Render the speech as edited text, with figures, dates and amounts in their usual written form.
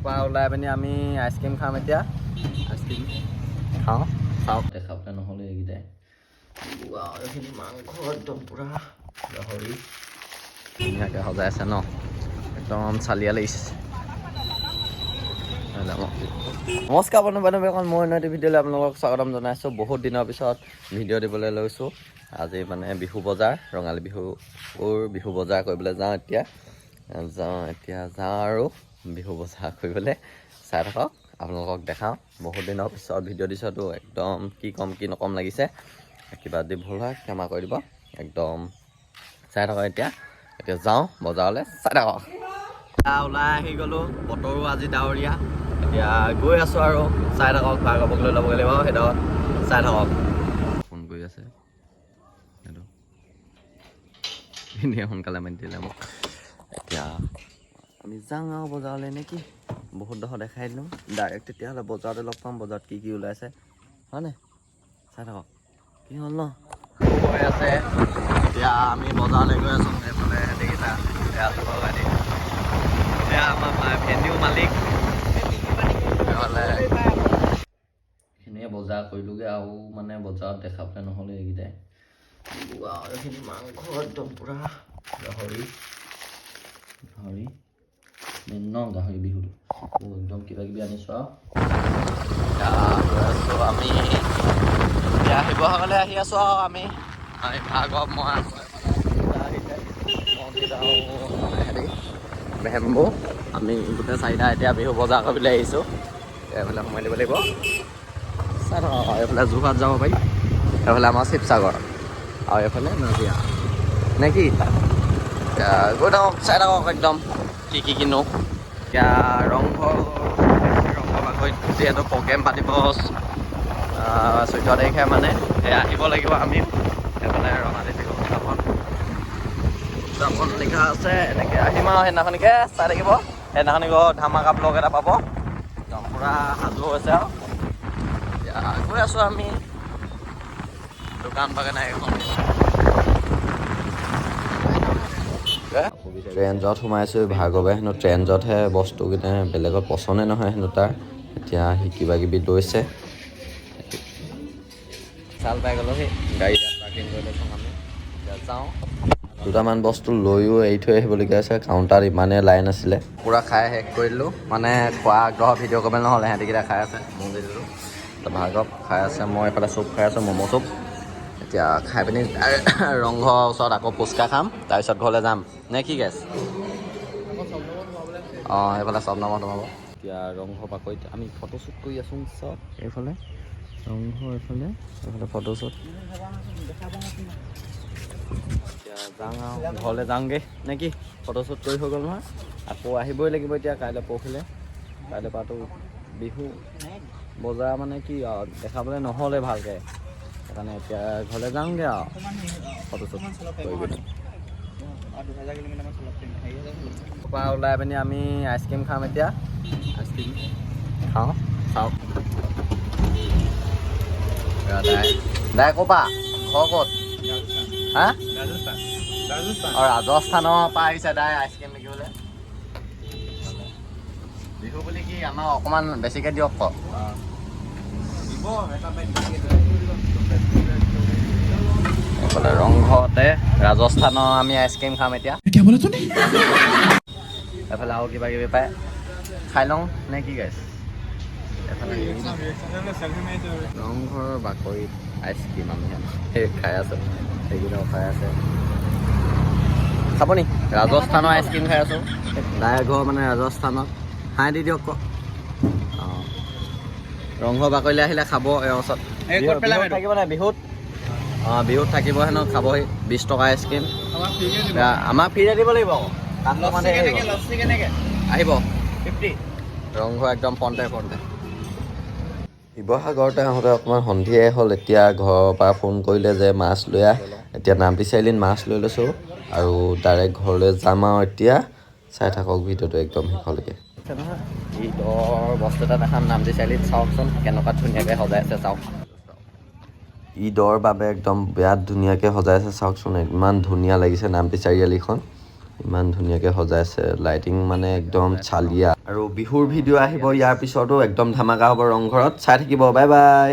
পৰা ওলাই পিনি আমি আইচক্ৰীম খাম এতিয়া। আইচক্ৰীম খাওঁ, চাওক। দেখাবলৈ নহ'লে এইকেইটাই। ৱাও, এইখিনি মাংস একদম পূৰা গাহৰি ধুনীয়াকৈ সজাইছে ন, একদম চালিয়া লাগিছে। নমস্কাৰ বন্ধু বান্ধৱীসকল, মই অন্য এটি ভিডিঅ'লৈ আপোনালোকক স্বাগতম জনাইছোঁ। বহুত দিনৰ পিছত ভিডিঅ' দিবলৈ লৈছোঁ। আজি মানে বিহু বজাৰ, ৰঙালী বিহুৰ বিহু বজাৰ কৰিবলৈ যাওঁ এতিয়া। যাওঁ এতিয়া, যাওঁ আৰু বিহু বজাৰ কৰিবলৈ। চাই থাকক, আপোনালোকক দেখাওঁ। বহুত দিনৰ পিছত ভিডিঅ' দিছোঁতো, একদম কি ক'ম কি নক'ম লাগিছে। কিবা যদি ভুল হয় ক্ষমা কৰি দিব। একদম চাই থাকক এতিয়া। এতিয়া যাওঁ বজাৰলৈ, চাই থাকক। ওলাই আহি গ'লোঁ। বতৰো আজি ডাৱৰীয়া। এতিয়া গৈ আছোঁ আৰু চাই থাকক। ভাৰ্গৱক লৈ ল'বগৈ লাগিব সেইটো, চাই থাকক। ফোন কৰি আছে সেইটো, এনেই সোনকালে মাতি দিলে মোক। এতিয়া আমি যাওঁ আৰু বজাৰলৈ নেকি? বহুত ডোখৰ দেখাই দিলোঁ। ডাইৰেক্ট তেতিয়াহ'লে বজাৰতে লগ পাম। বজাৰত কি কি ওলাইছে হয়নে, চাই থাকক। কি হ'ল ন হৈ আছে। এতিয়া আমি বজাৰলৈ গৈ আছোঁ। এইফালে দেখিছা, এয়া গাড়ী, এয়া আমাৰ ভেন্যু মালিক। এইফালে এইখিনিয়ে বজাৰ কৰিলোগৈ আৰু মানে বজাৰত দেখাবলৈ নহ'লে এইকেইটাই। ৱাও, এইখিনি মাংস একদম পূৰা গাহৰি, গাহৰি মেইন ন গাহৰি বিহুটো। একদম কিবা কিবি আনিছোঁ আৰু এতিয়া গৈ আছোঁ আমি। এতিয়া শিৱসাগৰলৈ আহি আছোঁ আৰু আমি ভাৰ্গৱ, মই আছোঁ। আহিছে মনজিত আৰু হেৰি ভেম্বু। আমি গোটেই চাৰিটা এতিয়া বিহু বজাৰ কৰিবলৈ আহিছোঁ। এইফালে সোমাই দিব লাগিব। চাই থাকক, এইফালে যোৰহাট যাব পাৰি, এইফালে আমাৰ শিৱসাগৰ আৰু এইফালে নাজিৰা নে কি। এতিয়া গৈ থাকক, চাই থাকক একদম কি কি কিনো। এতিয়া ৰংঘৰ, ৰংঘৰ বাকৰিত যিহেতু প্ৰগ্ৰেম পাতিব 14 তাৰিখে, মানে এই আহিব লাগিব আমি। এইফালে ৰঙালী বিহু উদযাপন, উদযাপন লিখা আছে। এনেকৈ আহিম আৰু সেইদিনাখনিকে চাই থাকিব। সেইদিনাখনি গৈ ধামাকা ব্লগ এটা পাব। একদম পূৰা সাজু হৈছে আৰু এতিয়া গৈ আছোঁ আমি। দোকান বাগান এখন। ট্ৰেণ্ডত সোমাইছোঁ। ভাৰ্গৱে হেনো ট্ৰেণ্ডতহে বস্তু কিনে, বেলেগত পচন্দে নহয় হেনো তাৰ। এতিয়া সি কিবা কিবি লৈছে। চাল পাই গ'লো। সেই গাড়ী পাৰ্কিং কৰি লৈছোঁ আমি, এতিয়া যাওঁ। দুটামান বস্তু লৈও এৰি থৈ আহিবলগীয়া হৈছে, কাউণ্টাৰত ইমানেই লাইন আছিলে। পূৰা খাই শেষ কৰি দিলোঁ। মানে খোৱা আগ্ৰহ ভিডিঅ' কৰিবলৈ নহ'লে। সিহঁতিকেইটা খাই আছে, মই দি দিলোঁ। তো ভাৰ্গৱ খাই আছে, মই এইফালে চুপ খাই আছোঁ, ম'ম' চুপ। এতিয়া খাই পিনি ৰংঘৰৰ ওচৰত আকৌ ফুচকা খাম, তাৰপিছত ঘৰলৈ যাম নে কি গেছ। অঁ, এইফালে চব নামত সোমাব। এতিয়া ৰংঘৰ বাকৰিত আমি ফটোশ্বুট কৰি আছোঁ চব। এইফালে ৰংঘৰ, এইফালে ফটোশ্বুট। এতিয়া যাওঁ আৰু ঘৰলৈ যাওঁগৈ নে কি? ফটোশ্বুট কৰি হৈ গ'ল নহয়, আকৌ আহিবই লাগিব এতিয়া কাইলৈ পৰহিলৈ। কাইলৈ পৰাতো বিহু বজাৰ। মানে কি আৰু দেখাবলৈ নহ'লে ভালকৈ, সেইকাৰণে এতিয়া ঘৰলৈ যাওঁগৈ আৰু ফটোশ্বুট কৰি পিনি। পৰা ওলাই পিনি আমি আইচক্ৰীম খাম এতিয়া। আইচক্ৰীম খাওঁ, চাওক। দাই দাই ক'ৰ পৰা, ঘৰ ক'ত? হা, অঁ, ৰাজস্থানৰ পৰা আহিছে দাই আইচক্ৰীম বিকিবলৈ। বিহু বুলি কি আমাক অকণমান বেছিকৈ দিয়ক ক। এইফালে ৰংঘৰতে ৰাজস্থানৰ আমি আইচক্ৰীম খাম এতিয়া। এইফালে আৰু কিবা কিবি পায়, খাই লওঁ নে কি গাইছ? এইফালে ৰংঘৰৰ বাকৰিত আইচক্ৰীম আমি সেই খাই আছোঁ, সেইকেইটাও খাই আছে। খাব নি? ৰাজস্থানৰ আইচক্ৰীম খাই আছোঁ। দাই ঘৰ মানে ৰাজস্থানত। হাঁহি দি দিয়ক ক। অঁ, ৰংঘৰ বাকৰিলৈ আহিলে খাব এই ওচৰত। বিহুত থাকিব নাই? বিহুত, অঁ, বিহুত থাকিব হেনো, খাবহি। 20 টকা আইচক্ৰীম। আমাক ফ্ৰীতে দিব লাগিব আকৌ। কাষ্টমাৰ আহিব, আহিব। ৰংঘৰ একদম ফ্ৰণ্টে ফ্ৰণ্টে। শিৱসাগৰতে আহোঁতে অকণমান সন্ধিয়াই হ'ল। এতিয়া ঘৰৰ পৰা ফোন কৰিলে যে মাছ লৈ আহ। এতিয়া নামটি চাৰিআলিত মাছ লৈ লৈছোঁ আৰু ডাইৰেক্ট ঘৰলৈ যাম আৰু এতিয়া চাই থাকক ভিডিঅ'টো একদম শেষলৈকে। নহয়, ঈদৰ বস্তু এটা দেখাম নামটি চাৰিআলিত। চাওকচোন কেনেকুৱা ধুনীয়াকৈ সজাইছে, চাওক। ঈদৰ বাবে একদম বিৰাট ধুনীয়াকৈ সজাইছে, চাওকচোন। ইমান ধুনীয়া লাগিছে নামটি চাৰিআলিখন। ইমান ধুনীয়াকৈ সজাইছে, লাইটিং মানে একদম চালিয়া। আৰু বিহুৰ ভিডিঅ' আহিব ইয়াৰ পিছতো, একদম ধামাকা হ'ব ৰংঘৰত। চাই থাকিব, বাই বাই।